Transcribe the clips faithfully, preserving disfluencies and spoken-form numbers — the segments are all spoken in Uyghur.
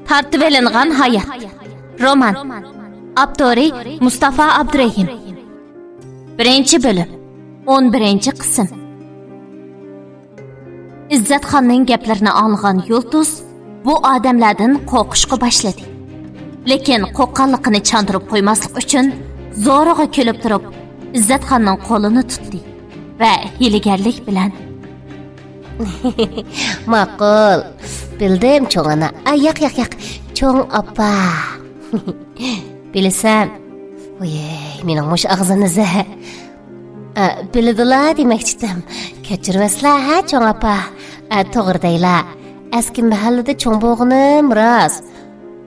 تارتىۋېلىنغان ھايات. رومان. ئاپتورى مۇستافا ئابدۇرېھىم. بىرىنچى بۆلۈم. ئون بىرىنچى قىسىم. ئىززەتخاننىڭ گەپلىرىنى ئاڭلىغان يۇلتۇز بۇ ئادەملەردىن قورقۇشقا باشلىدى. لېكىن قورققانلىقىنى چاندۇرۇپ قويماسلىق ئۈچۈن زورىغا كۈلۈپ تۇرۇپ، ئىززەتخاننىڭ قولىنى تۇتتى ۋە ھىيلىگەرلىك بىلەن، ماقۇل. بىلدىم، چوڭ ئانا. ئا، ياق، ياق، ياق. چوڭ ئاپا. بىلىسەن. ۋوي، مېنىڭ مۇشۇ ئاغزىمنى زەھەر. ئا، بىلىدىلا دېمەكچىدىم. كەچۈرۈۋەتسىلە، ھە، چوڭ ئاپا. ئا، توغرا دەيلا. ئەسكى مەھەللىدە چوڭ بولغىنىم راست.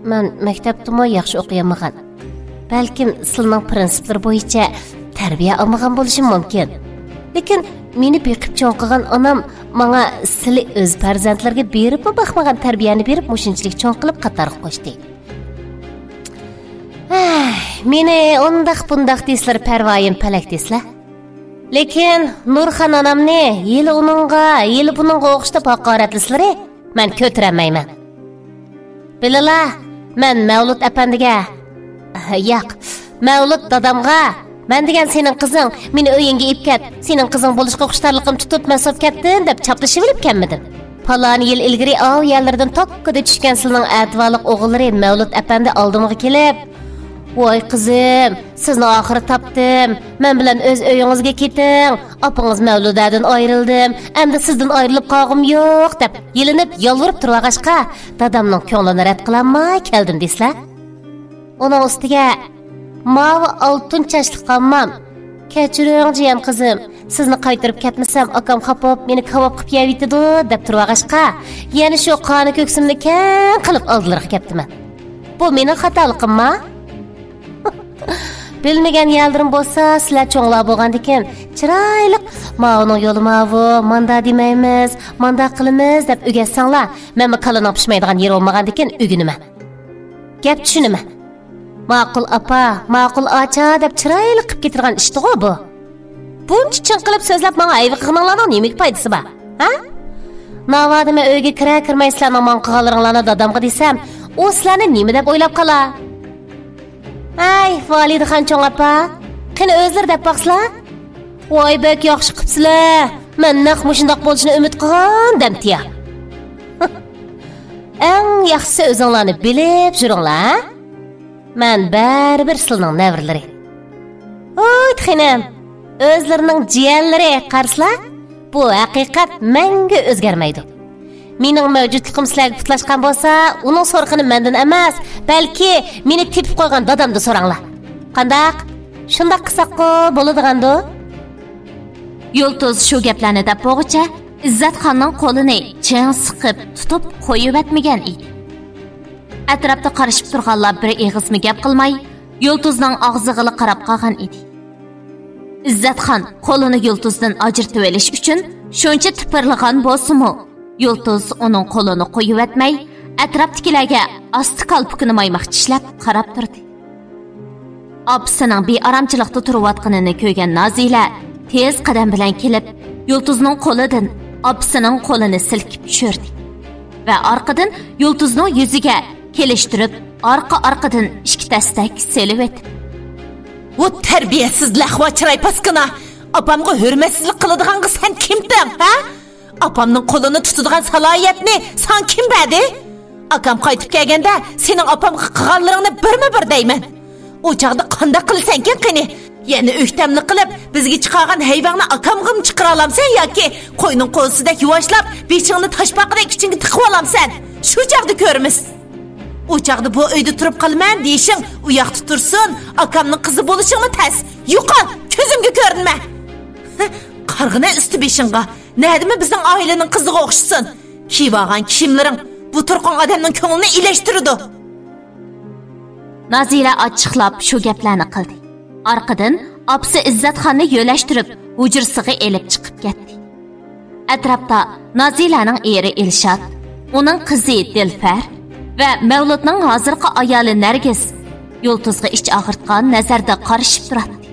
مەن مەكتەپتىمۇ ياخشى ئوقۇيالمىغان. بەلكىم سىلىنىڭ پىرىنسىپلىرى بويىچە تەربىيە ئالمىغان بولۇشۇم مۇمكىن. لېكىن مېنى بېقىپ چوڭ قىلغان ئانام ماڭا سىلى ئۆز پەرزەنتلىرىگە بېرىپمۇ باقمىغان تەربىيەنى بېرىپ، مۇشۇنچىلىك چوڭ قىلىپ قاتارغا قوشتى. ئەھ، مېنى ئۇنداق بۇنداق دېسىلەر، پەرۋايىم پەلەك دېسىلە. لېكىن نۇرخان ئانامنى ھېلى ئۇنىڭغا، ھېلى بۇنىڭغا ئوخشىتىپ ھاقارەتلىسىلىرى مەن كۆتۈرەلمەيمەن. بىلىلا، مەن مەۋلۇت ئەپەندىگە، ياق، مەۋلۇت دادامغا، مەن دېگەن سېنىڭ قىزىڭ، مېنى ئۆيۈڭگە ئېلىپ كەت، سېنىڭ قىزىڭ بولۇشقا خۇشتارلىقىم تۇتۇپ، مەن سوپ كەتتىم دەپ چاپلىشىۋېلىپ كەلمىدىم. پالان يىل ئىلگىرى ئاۋۇ يەرلىرىدىن توككىدە چۈشكەن سىلىنىڭ ئەتىۋارلىق ئوغۇللىرى مەۋلۇت ئەپەندى ئالدىمغا كېلىپ، ۋاي قىزىم، سىزنى ئاخىرى تاپتىم، مەن بىلەن ئۆز ئۆيىڭىزگە كېتىڭ، ئاپىڭىز مەۋلۇدەدىن ئايرىلدىم، ئەمدى سىزدىن ئايرىلىپ قالغۇم يوق دەپ يېلىنىپ يالۋۇرۇپ تۇرۇۋالغاچقا، دادامنىڭ كۆڭلىنى رەت قىلالماي كەلدىم دېسىلە. ئۇنىڭ ئۈستىگە ماۋۇ ئالتۇن چاچلىق ئاممام، كەچۈرۈڭ جىيەن قىزىم، سىزنى قايتۇرۇپ كەتمىسەم ئاكام خاپا بولۇپ مېنى كاۋاپ قىلىپ يەۋېتىدۇ دەپ تۇرۇۋالغاچقا، يەنە شۇ قانى كۆكسۈمنى كەڭ قىلىپ ئالدىلىرىغا كەپتىمەن. بۇ مېنىڭ خاتالىقىمما؟ بىلمىگەن يەرلىرىم بولسا، سىلەر چوڭلار بولغاندىكىن چىرايلىق، ماۋۇنىڭ يولى ماۋۇ، ماندا دېمەيمىز، ماندا قىلىمىز دەپ ئۆگەتسەڭلار، مەنمۇ كاللىنىڭ پىشمايدىغان يېرى بولمىغاندىكىن ئۆگىنىمەن. گەپ چۈشىنىمەن. ماقۇل ئاپا، ماقۇل ئاچا دەپ چىرايلىق قىلىپ كېتىدىغان ئىشتىغۇ بۇ. بۇنچە چىڭقىلىپ سۆزلەپ ماڭا ھەيۋە قىلغىنىڭلارنىڭ نېمىگە پايدىسى بار؟ ھە؟ ناۋادا مەن ئۆيگە كىرەر كىرمەي سىلەرنىڭ ماڭا قىلغانلىرىڭلارنى دادامغا دېسەم، ئۇ سىلەرنى نېمە دەپ ئويلاپ قالار؟ ھەي، ۋالىدىخان چوڭ ئاپا، قېنى ئۆزلىرى دەپ باقسىلا. ۋاي، بەك ياخشى قىپسىلە. مەن نەق مۇشۇنداق بولۇشىنى ئۈمىد قىلغان دەمتىيا. ئەڭ ياخشىسى ئۆزۈڭلارنى بىلىپ يۈرۈڭلار، ھە؟ مەن بەرىبىر سىلىنىڭ نەۋرىلىرى. ھوي خېنىم، ئۆزلىرىنىڭ جىيەنلىرى قارىسىلا، بۇ ھەقىقەت مەڭگۈ ئۆزگەرمەيدۇ. مېنىڭ مەۋجۇتلۇقۇم سىلەرگە پۇتلاشقان بولسا، ئۇنىڭ سورىقىنى مەندىن ئەمەس، بەلكى مېنى تېپىپ قويغان دادامدىن سوراڭلار. قانداق؟ شۇنداق قىلساققۇ بولىدىغاندۇ؟ يۇلتۇز شۇ گەپلەرنى دەپ بولغۇچە، ئىززەتخاننىڭ قولىنى چىڭ سىقىپ تۇتۇپ قويۇۋەتمىگەن ئىدى. ئەتراپتا قارىشىپ تۇرغانلار بىر ئېغىزمۇ گەپ قىلماي، يۇلتۇزنىڭ ئاغزىغىلا قاراپ قالغان ئىدى. ئىززەتخان قولىنى يۇلتۇزدىن ئاجرىتىۋېلىش ئۈچۈن شۇنچە تىپىرلىغان بولسىمۇ، يۇلتۇز ئۇنىڭ قولىنى قويۇۋەتمەي، ئەتراپتىكىلەرگە ئاستا كالپۇكىنى مايماق چىشلەپ قاراپ تۇردى. ئاپىسىنىڭ بىئارامچىلىقتا تۇرۇۋاتقىنىنى كۆرگەن نازىلە تېز قەدەم بىلەن كېلىپ، يۇلتۇزنىڭ قولىدىن ئاپىسىنىڭ قولىنى سىلكىپ چۈشۈردى ۋە ئارقىدىن يۇلتۇزنىڭ يۈزىگە كېلىشتۈرۈپ، ئارقا-ئارقىدىن ئىككى تەستەك سېلىۋېتىپ، بۇ تەربىيەسىز لەخۋا چىراي پاسكىنا! ئاپامغا ھۆرمەتسىزلىك قىلىدىغانغا سەن كىمتىڭ، ھە؟ ئاپامنىڭ قولىنى تۇتىدىغان سالاھىيەتنى ساڭا كىم بەردى؟ ئاكام قايتىپ كەلگەندە سېنىڭ ئاپامغا قىلغانلىرىڭنى بىرمۇ بىر دەيمەن. ئۇ چاغدا قانداق قىلىسەنكىن قېنى؟ يەنە ئۆكتەملىك قىلىپ، بىزگە چىقارغان ھەيۋەڭنى ئاكامغىمۇ چىقىرالامسەن ياكى قوينۇڭ قوزىسىدەك يۇۋاشلاپ، بېشىڭنى تاشپاقىدەك ئىچىڭگە تىقىۋالامسەن؟ شۇ چاغدا كۆرىمىز. ئۇ چاغدا بۇ ئۆيدە تۇرۇپ قالىمەن دېيىشىڭ ئۇ ياقتا تۇرسۇن، ئاكامنىڭ قىزى بولۇشۇڭمۇ تەس. يوقال، كۆزۈمگە كۆرۈنمە! قارىغىنە ئۈستى بېشىڭغا، نەدىمۇ بىزنىڭ ئائىلىنىڭ قىزىغا ئوخشىسۇن؟ كىيىۋالغان كىيىملىرىڭ بۇ تۇرقۇڭ ئادەمنىڭ كۆڭلىنى ئىلەشتۈرىدۇ. نازىلە ئاچچىقلاپ شۇ گەپلەرنى قىلدى. ئارقىدىن ئاپىسى ئىززەتخاننى يۆلەشتۈرۈپ، ھۇجرىسىغا ئېلىپ چىقىپ كەتتى. ئەتراپتا نازىلەنىڭ ئېرى ئىلشات، ئۇنىڭ قىزى دىلفەر ۋە مەۋلۇتنىڭ ھازىرقى ئايالى نەرگىس يۇلتۇزغا ئىچ ئاغرىتقان نەزەردە قارىشىپ تۇراتتى.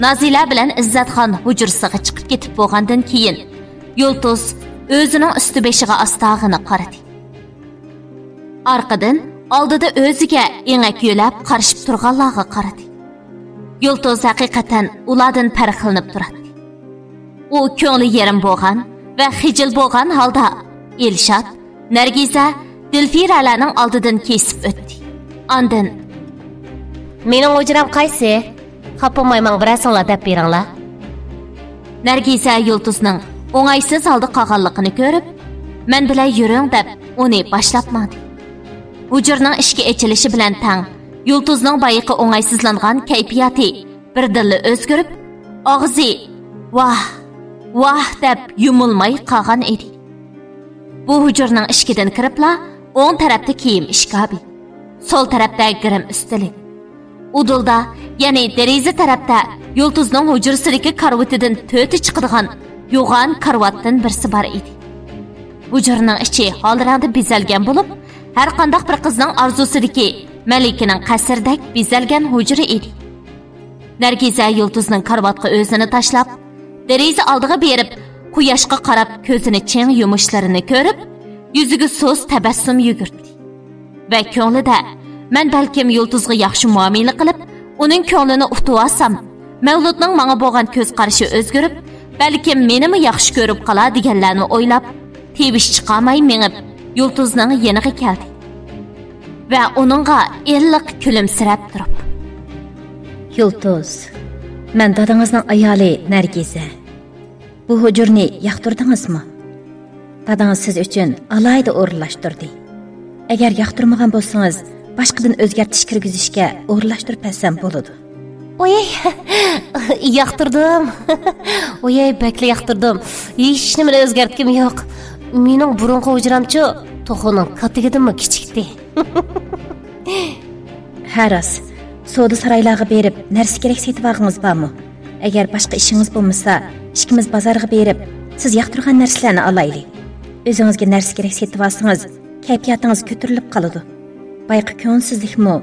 نازىلە بىلەن ئىززەتخان ھۇجرىسىغا چىقىپ كېتىپ بولغاندىن كېيىن، يۇلتۇز ئۆزىنىڭ ئۈستى بېشىغا ئاستاغىنا قارىدى. ئارقىدىن ئالدىدا ئۆزىگە ئېڭەك يۆلەپ قارىشىپ تۇرغانلارغا قارىدى. يۇلتۇز ھەقىقەتەن ئۇلاردىن پەرقلىنىپ تۇراتتى. ئۇ كۆڭلى يېرىم بولغان ۋە خىجىل بولغان ھالدا ئىلشات، نەرگىزە، دىلفىرەلەرنىڭ ئالدىدىن كېسىپ ئۆتتى. ئاندىن، مېنىڭ ھۇجرام قايسى؟ خاپا بولماي ماڭا بىرەر سىڭلار دەپ بېرىڭلار. نەرگىزە يۇلتۇزنىڭ ئوڭايسىز ھالدا قالغانلىقىنى كۆرۈپ، مەن بىلەن يۈرۈڭ دەپ ئۇنى باشلاپ ماڭدى. ھۇجرىنىڭ ئىشىكى ئېچىلىشى بىلەن تەڭ يۇلتۇزنىڭ بايىقى ئوڭايسىزلانغان كەيپىياتى بىردىنلا ئۆزگىرىپ، ئاغزى ۋاھ، ۋاھ دەپ يۇمۇلماي قالغان ئىدى. بۇ ھۇجرىنىڭ ئىشىكىدىن كىرىپلا ئوڭ تەرەپتە كىيىم ئىشكابى، سول تەرەپتە گىرىم ئۈستىلى، ئۇدۇلدا، يەنى دېرىزە تەرەپتە يۇلتۇزنىڭ ھۇجرىسىدىكى كارىۋىتىدىن تۆتى چىقىدىغان يوغان كارىۋاتتىن بىرسى بار ئىدى. ھۇجرىنىڭ ئىچى ھال رەڭدە بېزەلگەن بولۇپ، ھەرقانداق بىر قىزنىڭ ئارزۇسىدىكى مەلىكىنىڭ قەسرىدەك بېزەلگەن ھۇجرا ئىدى. نەرگىزە يۇلتۇزنىڭ كارىۋاتقا ئۆزىنى تاشلاپ، دېرىزە ئالدىغا بېرىپ، قۇياشقا قاراپ كۆزىنى چىڭ يۇمۇشلىرىنى كۆرۈپ، يۈزىگە سۇس تەبەسسۇم يۈگۈردى. ۋە كۆڭلىدە، مەن بەلكىم يۇلتۇزغا ياخشى مۇئامىلە قىلىپ، ئۇنىڭ كۆڭلىنى ئۇتۇۋالسام، مەۋلۇتنىڭ ماڭا بولغان كۆز قارىشى ئۆزگىرىپ، بەلكىم مېنىمۇ ياخشى كۆرۈپ قالار دېگەنلەرنى ئويلاپ، تىۋىش چىقارماي مېڭىپ، يۇلتۇزنىڭ يېنىغا كەلدى. ۋە ئۇنىڭغا ئىللىق كۈلۈمسىرەپ تۇرۇپ، يۇلتۇز، مەن دادىڭىزنىڭ ئايالى نەرگىزە. بۇ ھۇجرىنى ياقتۇردىڭىزمۇ؟ دادىڭىز سىز ئۈچۈن ئالاھىدە ئورۇنلاشتۇردى. ئەگەر ياقتۇرمىغان بولسىڭىز، باشقىدىن ئۆزگەرتىش كىرگۈزۈشكە ئورۇنلاشتۇرۇپ بەرسەم بولىدۇ. ئويەي، ياقتۇردۇم. ئويەي، بەكلا ياقتۇردۇم. ھېچنېمىنى ئۆزگەرتكۈم يوق. مېنىڭ بۇرۇنقى ھۇجرامچۇ توخۇنىڭ كاتىكىدىنمۇ كىچىكتى. ھە، راست. سودا سارايلارغا بېرىپ، نەرسە كېرەك سېتىۋالغىڭىز بارمۇ؟ ئەگەر باشقا ئىشىڭىز بولمىسا، ئىككىمىز بازارغا بېرىپ، سىز ياقتۇرغان نەرسىلەرنى ئالايلى. ئۆزىڭىزگە نەرسە كېرەك سېتىۋالسىڭىز، كەيپىياتىڭىز كۆتۈرۈلۈپ قالىدۇ. بايىقى كۆڭۈلسىزلىكمۇ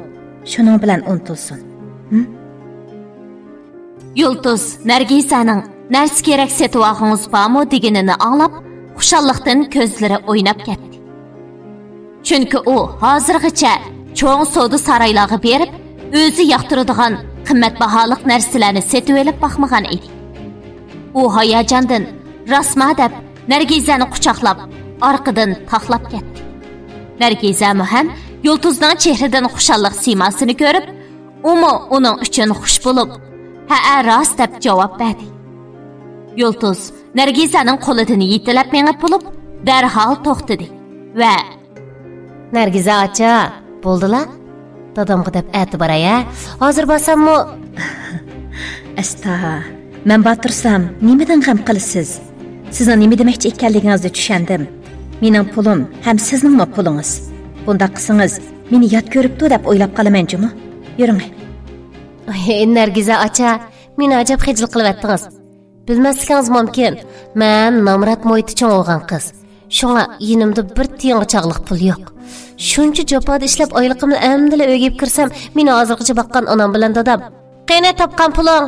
شۇنىڭ بىلەن ئۇنتۇلسۇن. ھىم؟ يۇلتۇز نەرگىزەنىڭ نەرسە كېرەك سېتىۋالغۇڭىز بارمۇ دېگىنىنى ئاڭلاپ، خۇشاللىقتىن كۆزلىرى ئويناپ كەتتى. چۈنكى ئۇ ھازىرغىچە چوڭ سودا سارايلارغا بېرىپ، ئۆزى ياقتۇرىدىغان قىممەت باھالىق نەرسىلەرنى سېتىۋېلىپ باقمىغان ئىدى. ئۇ ھاياجاندىن راسما دەپ، نەرگىزەنى قۇچاقلاپ، ئارقىدىن تاقلاپ كەتتى. نەرگىزەمۇ ھەم يۇلتۇزنىڭ چېھرىدىن خۇشاللىق سىيماسىنى كۆرۈپ، ئۇمۇ ئۇنىڭ ئۈچۈن خۇش بولۇپ، ھەئە، راست دەپ جاۋاب بەردى. يۇلتۇز نەرگىزەنىڭ قولىدىن يېتىلەپ مېڭىپ بولۇپ، دەرھال توختىدى ۋە، نەرگىزە ئاچا، بولدىلا. دادامغا دەپ ئەتە باراي ھە. ھازىر بارساممۇ؟ ئەستا، مەن بارتۇرسام نېمىدىن غەم قىلىسىز؟ سىزنىڭ نېمە دېمەكچى ئىكەنلىكىڭىزنى چۈشەندىم. مېنىڭ پۇلۇم ھەم سىزنىڭمۇ پۇلىڭىز. بۇنداق قىلسىڭىز، مېنى يات كۆرۈپتۇ دەپ ئويلاپ قالىمەن جۇمۇ. يۈرۈڭ. ئاي، نەرگىزە ئاچا، مېنى ئەجەب خىجىل قىلىۋەتتىڭىز. بىلمەسلىكىڭىز مۇمكىن، مەن نامرات مۇھىتتا چوڭ بولغان قىز. شۇڭا يېنىمدا بىر تىيىنغا چاغلىق پۇل يوق. شۇنچە جاپادا ئىشلەپ، ئايلىقىمنى ئەمدىلا ئۆيگە ئېلىپ كىرسەم، مېنى ھازىرغىچە باققان ئانام بىلەن دادام، قېنى تاپقان پۇلۇڭ؟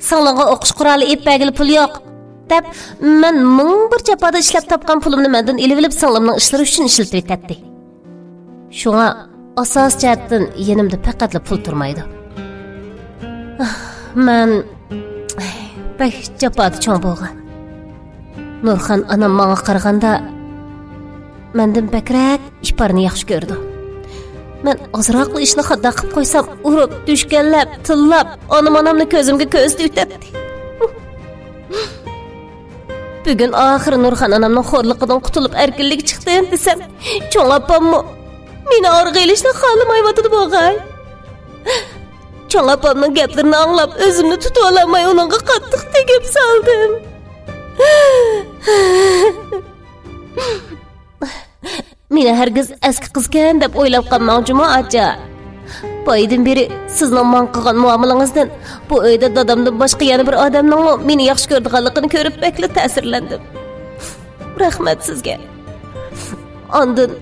سىڭلىڭغا ئوقۇش قورالى ئېلىپ بەرگىلى پۇل يوق، دەپ، مەن مىڭ بىر جاپادا ئىشلەپ تاپقان پۇلۇمنى مەندىن ئېلىۋېلىپ، سىڭلىمنىڭ ئىشلىرى ئۈچۈن ئىشلىتىۋېتەتتى. شۇڭا ئاساسىي جەھەتتىن يېنىمدا پەقەتلا پۇل تۇرمايدۇ. ئاھ، مەن بەك جاپادا چوڭ بولغان. نۇرخان ئانام ماڭا قارىغاندا مەندىن بەكرەك ئىپارنى ياخشى كۆرىدۇ. مەن ئازراقلا ئىشنى خاتا قىلىپ قويسام، ئۇرۇپ، دۈشكەنلەپ، تىللاپ، ئانام-ئانامنى كۆزۈمگە كۆرسىتىۋېتەتتى. بۈگۈن ئاخىرى نۇرخان ئانامنىڭ خورلۇقىدىن قۇتۇلۇپ ئەركىنلىككە چىقتىم دېسەم، چوڭ ئاپاممۇ مېنى ئارىغا ئېلىشنى خالىمايۋاتىدۇ بوغاي. چوڭ ئاپامنىڭ گەپلىرىنى ئاڭلاپ، ئۆزۈمنى تۇتۇۋالالماي ئۇنىڭغا قاتتىق تېگىپ سالدىم. مېنى ھەرگىز ئەسكى قىزكەن دەپ ئويلاپ قالماڭ جۇمۇ ئاچا. بايىدىن بېرى سىزنىڭ ماڭا قىلغان مۇئامىلىڭىزدىن، بۇ ئۆيدە دادامدىن باشقا يەنە بىر ئادەمنىڭمۇ مېنى ياخشى كۆرىدىغانلىقىنى كۆرۈپ بەكلا تەسىرلەندىم. رەھمەت سىزگە. ئاندىن،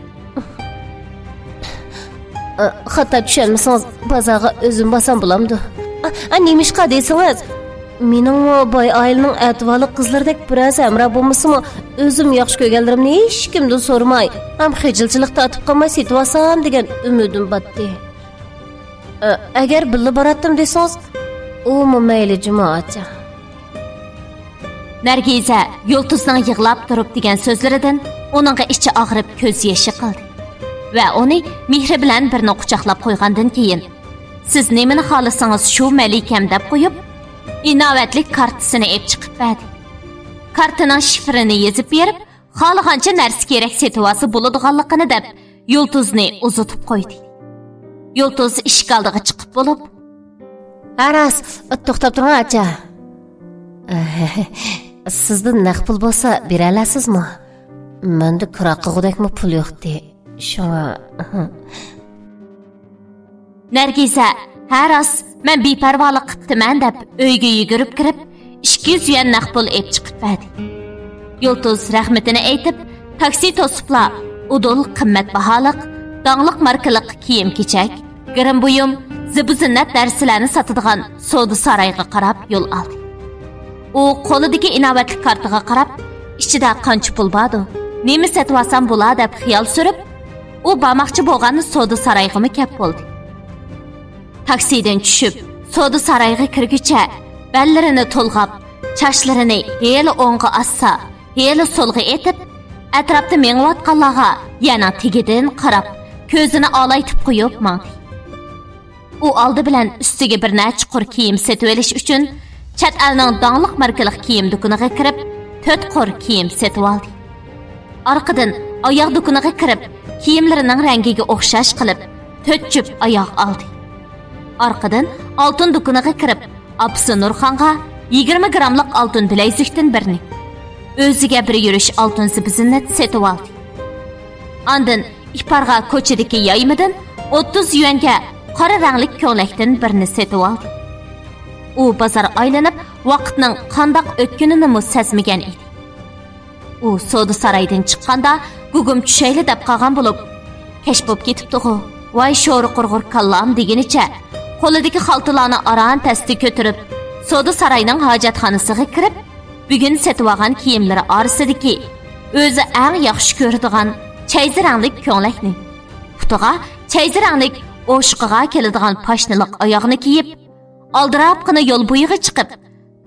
ئا، خاتا چۈشەنمىسىڭىز، بازارغا ئۆزۈم بارسام بولامدۇ؟ ئا، ئا، نېمىشقا دېسىڭىز، مېنىڭمۇ باي ئائىلىنىڭ ئەتىۋارلىق قىزلىرىدەك بىرەرسى ھەمراھ بولمىسىمۇ، ئۆزۈم ياخشى كۆرگەنلىرىمنى ھېچكىمدىن سورىماي، ھەم خىجىلچىلىقتا ئاتىپ قالماي سېتىۋالسام دېگەن ئۈمىدىم باتتى. ئە، ئەگەر بىللە باراتتىم دېسىڭىز، ئۇمۇ مەيلى جۇمۇ ئاچا. نەرگىزە يۇلتۇزنىڭ يىغلاپ تۇرۇپ دېگەن سۆزلىرىدىن ئۇنىڭغا ئىچى ئاغرىپ كۆز يېشى قىلدى ۋە ئۇنى مېھرى بىلەن بىرنى قۇچاقلاپ قويغاندىن كېيىن، سىز نېمىنى خالىسىڭىز شۇ مەلىكەم دەپ قويۇپ، ئىناۋەتلىك كارتىسىنى ئېلىپ چىقىپ بەردى. كارتىنىڭ شىفىرىنى يېزىپ بېرىپ، خالىغانچە نەرسە كېرەك سېتىۋالسا بولىدىغانلىقىنى دەپ، يۇلتۇزنى ئۇزىتىپ قويدى. يۇلتۇز ئىشىك ئالدىغا چىقىپ بولۇپ، ھە راست، توختاپ تۇرۇڭ ئاچا. سىزدە نەق پۇل بولسا بېرەلەسىزمۇ؟ مەندە كىرا قىلغۇدەكمۇ پۇل يوقتى. شۇڭا. نەرگىزە، ھە راست، مەن بىپەرۋالىق قىپتىمەن دەپ ئۆيگە يۈگۈرۈپ كىرىپ، ئىككى يۈز يۈەن نەق پۇل ئېلىپ چىقىپ بەردى. يۇلتۇز رەھمىتىنى ئېيتىپ، تاكسى توسۇپلا ئۇدۇل قىممەت باھالىق، داڭلىق ماركىلىق كىيىم-كېچەك، گىرىم بۇيۇم، زىبۇ-زىننەت نەرسىلەرنى ساتىدىغان سودا سارايغا قاراپ يول ئالدى. ئۇ قولىدىكى ئىناۋەتلىك كارتىغا قاراپ، ئىچىدە قانچە پۇل باردۇ، نېمە سېتىۋالسام بولا دەپ خىيال سۈرۈپ، ئۇ بارماقچى بولغان سودا سارايغىمۇ كەپ بولدى. تاكسىدىن چۈشۈپ، سودا سارايغا كىرگۈچە بەللىرىنى تولغاپ، چاچلىرىنى ھېلى ئوڭغا ئاسسا، ھېلى سولغا ئېتىپ، ئەتراپتا مېڭىۋاتقانلارغا يەنە تېگىدىن قاراپ، كۆزىنى ئالايتىپ قويۇپ ماڭدى. ئۇ ئالدى بىلەن ئۈستىگە بىر نەچچە قۇر كىيىم سېتىۋېلىش ئۈچۈن چەت ئەلنىڭ داڭلىق ماركىلىق كىيىم دۇكىنىغا كىرىپ، تۆت قۇر كىيىم سېتىۋالدى. ئارقىدىن ئاياغ دۇكىنىغا كىرىپ، كىيىملىرىنىڭ رەڭگىگە ئوخشاش قىلىپ، تۆت جۈپ ئاياغ ئالدى. ئارقىدىن ئالتۇن دۇكىنىغا كىرىپ، ئاپىسى نۇرخانغا يىگىرمە گراملىق ئالتۇن بىلەيزۈكتىن بىرنى، ئۆزىگە بىر يۈرۈش ئالتۇن زىبۇ-زىننەت سېتىۋالدى. ئاندىن ئىپارغا كوچىدىكى يايمىدىن ئوتتۇز يۈەنگە قارا رەڭلىك كۆڭلەكتىن بىرنى سېتىۋالدى. ئۇ بازار ئايلىنىپ، ۋاقىتنىڭ قانداق ئۆتكىنىنىمۇ سەزمىگەن ئىدى. ئۇ سودا سارايدىن چىققاندا، گۇگۇم چۈشەيلى دەپ قالغان بولۇپ، كەچ بوپ كېتىپتىغۇ، ۋاي شورا قۇرغۇر كاللام دېگىنىچە، قولىدىكى خالتىلارنى ئاران تەستە كۆتۈرۈپ، سودا ساراينىڭ ھاجەتخانىسىغا كىرىپ، بۈگۈن سېتىۋالغان كىيىملىرى ئارىسىدىكى ئۆزى ئەڭ ياخشى كۆرىدىغان چايزا رەڭلىك كۆڭلەكنى، پۇتىغا چايزا رەڭلىك ئوشۇقىغا كېلىدىغان پاشنىلىق ئاياغنى كىيىپ، ئالدىراپقىنا يول بويىغا چىقىپ،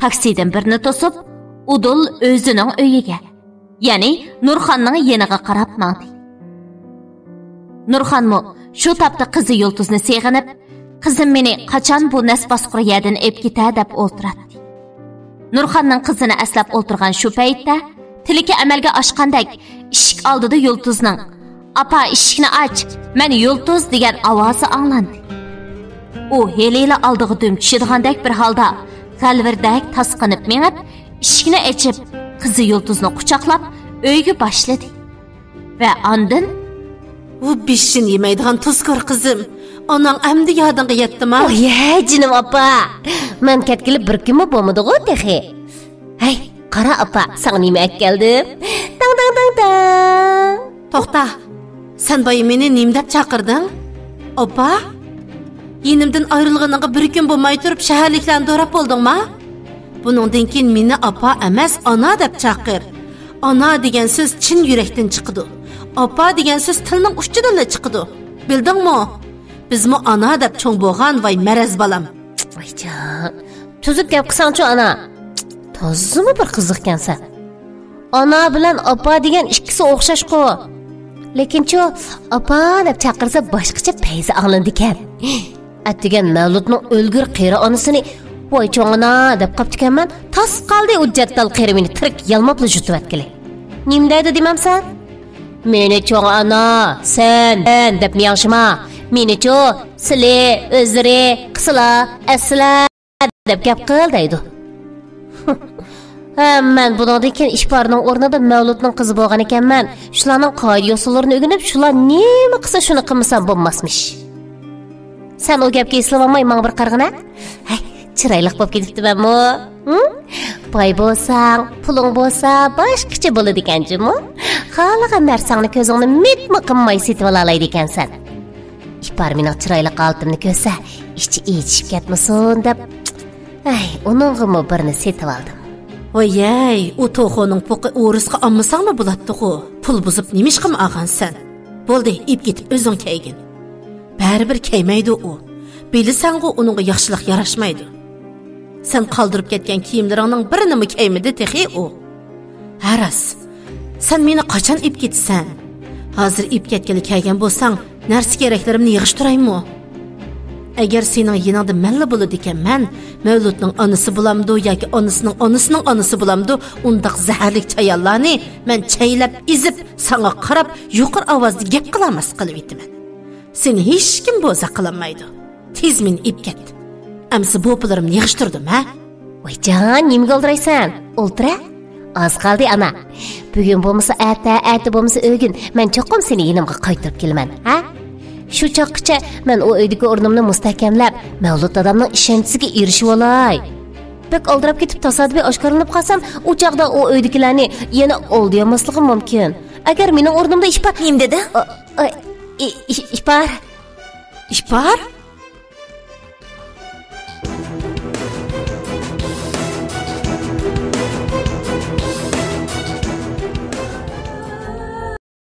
تاكسىدىن بىرنى توسۇپ، ئۇدۇل ئۆزىنىڭ ئۆيىگە، يەنى نۇرخاننىڭ يېنىغا قاراپ ماڭدى. نۇرخانمۇ شۇ تاپتا قىزى يۇلتۇزنى سېغىنىپ، قىزىم مېنى قاچان بۇ نەس باسقۇر يەردىن ئېلىپ كېتە دەپ ئولتۇراتتى. نۇرخاننىڭ قىزىنى ئەسلەپ ئولتۇرغان شۇ پەيتتە، تىلىكى ئەمەلگە ئاشقاندەك ئىشىك ئالدىدا يۇلتۇزنىڭ، «ئاپا، ئىشىكنى ئاچ، مەن يۇلتۇز» دېگەن ئاۋازى ئاڭلاندى. ئۇ ھېلىلا ئالدىغا دۈم چۈشىدىغاندەك بىر ھالدا غەلۋىردەك تاسقىنىپ مېڭىپ، ئىشىكنى ئېچىپ، قىزى يۇلتۇزنى قۇچاقلاپ، ئۆيگە باشلىدى. ۋە ئاندىن، «ۋۇ بېشىنى يېمەيدىغان تۇزكور قىزىم، ئاناڭ ئەمدى يادىڭغا يەتتىما؟» «ۋاي، ھەي، جېنىم ئاپا، مەن كەتكىلى بىر كۈنمۇ بولمىدىغۇ تېخى. ھەي، قارا ئاپا، ساڭا نېمە ئەكەلدىم؟ تاڭ، تاڭ، تاڭ، تاڭ!» «توختا، سەن بايا مېنى نېمە دەپ چاقىردىڭ؟ ئاپا؟ يېنىمدىن ئايرىلغىنىڭغا بىر كۈن بولماي تۇرۇپ شەھەرلىكلەرنى دوراپ بولدۇڭما؟ بۇنىڭدىن كېيىن مېنى ئاپا ئەمەس، ئانا دەپ چاقىر. ئانا دېگەن سۆز چىن يۈرەكتىن چىقىدۇ. ئاپا دېگەن سۆز تىلنىڭ ئۇچىدىنلا چىقىدۇ. بىلدىڭمۇ؟ بىزمۇ ئانا دەپ چوڭ بولغان، ۋاي مەرەز بالام.» «ۋايجان، تۈزۈك گەپ قىلساڭچۇ ئانا.» «تازىمۇ بىر قىزىقكەنسەن. ئانا بىلەن ئاپا دېگەن ئىككىسى ئوخشاشقۇ. لېكىنچۇ، ئاپا دەپ چاقىرسا باشقىچە پەيزى ئاڭلىنىدىكەن. ئەتىگەن مەۋلۇتنىڭ ئۆلگۈر قېرى ئانىسىنى، ۋاي چوڭ ئانا دەپ قاپتىكەنمەن، تاس قالدى ئۇ جەددال قېرى مېنى تىرىك يالماپلا يۇتۇۋەتكىلى. نېمە دەيدۇ دېمەمسەن؟ مېنى چوڭ ئانا، سەن، سەن دەپ مېڭىشما. مېنىچۇ، سىلى، ئۆزلىرى، قىسىلا، ئەسلە دەپ گەپ قىل دەيدۇ.» «ھە، مەن بۇنىڭدىن كېيىن ئىپارنىڭ ئورنىدا مەۋلۇتنىڭ قىزى بولغان ئىكەنمەن. شۇلارنىڭ قائىدە-يوسۇنلىرىنى ئۆگىنىپ، شۇلار نېمە قىلسا شۇنى قىلمىسام بولماسمىش. سەن ئۇ گەپكە ئېسىلىۋالماي ماڭا بىر قارىغىنا. ھەي، چىرايلىق بولۇپ كېتىپتىمەنمۇ؟ ھىم؟ باي بولساڭ، پۇلۇڭ بولسا، باشقىچە بولىدىكەن جۇمۇ. خالىغان نەرسەڭنى كۆزۈڭنى مىتمۇ قىمماي سېتىۋالالايدىكەنسەن. ئىپار مېنىڭ چىرايلىق ھالىتىمنى كۆرسە، ئىچى ئېچىشىپ كەتمىسۇن دەپ، ئەي، ئۇنىڭغىمۇ بىرنى سېتىۋالدىم. ۋايەي، ئۇ توخۇنىڭ پوقى ئورۇسقا ئالمىساڭلا بولاتتىغۇ. پۇل بۇزۇپ نېمىشقىمۇ ئالغانسەن؟ بولدى، ئېلىپ كېتىپ ئۆزۈڭ كىيگىن. بەرىبىر كىيمەيدۇ ئۇ. بىلىسەنغۇ ئۇنىڭغا ياخشىلىق ياراشمايدۇ. سەن قالدۇرۇپ كەتكەن كىيىملىرىڭنىڭ بىرىنىمۇ كىيمىدى تېخى ئۇ. ھە راست. سەن مېنى قاچان ئېلىپ كېتىسەن؟ ھازىر ئېلىپ كەتكىلى كەلگەن بولساڭ، نەرسە-كېرەكلىرىمنى يىغىشتۇرايمۇ؟ ئەگەر سېنىڭ يېنىڭدا مەنلا بولىدىكەنمەن، مەۋلۇتنىڭ ئانىسى بولامدۇ ياكى ئانىسىنىڭ ئانىسىنىڭ ئانىسى بولامدۇ، ئۇنداق زەھەرلىك چايانلارنى مەن چەيلەپ ئېزىپ، ساڭا قاراپ يۇقىرى ئاۋازدا گەپ قىلالماس قىلىۋېتىمەن. سېنى ھېچكىم بوزەك قىلالمايدۇ. تېز مېنى ئېلىپ كەت. ئەمسە بۇ پۇللىرىمنى يىغىشتۇردۇم، ھە؟ ۋايجان، نېمىگە ئالدىرايسەن؟ ئولتۇرە. ئاز قالدى، ئانا. بۈگۈن بولمىسا ئەتە، ئەتە بولمىسا ئۆگۈن، مەن چوقۇم سېنى يېنىمغا قايتۇرۇپ كېلىمەن، ھە؟ شۇ چاغقىچە مەن ئۇ ئۆيدىكى ئورنۇمنى مۇستەھكەملەپ، مەۋلۇت دادامنىڭ ئىشەنچىسىگە ئېرىشىۋالاي. بەك ئالدىراپ كېتىپ، تاسادىپىي ئاشكارىلىنىپ قالسام، ئۇ چاغدا ئۇ ئۆيدىكىلەرنى يەنە ئالدىيالماسلىقىم مۇمكىن. ئەگەر مېنىڭ ئورنۇمدا ئىپار، نېمە دېدىڭ؟ ئا، ئا، ئى-، ئى-، ئىپار. ئىپار؟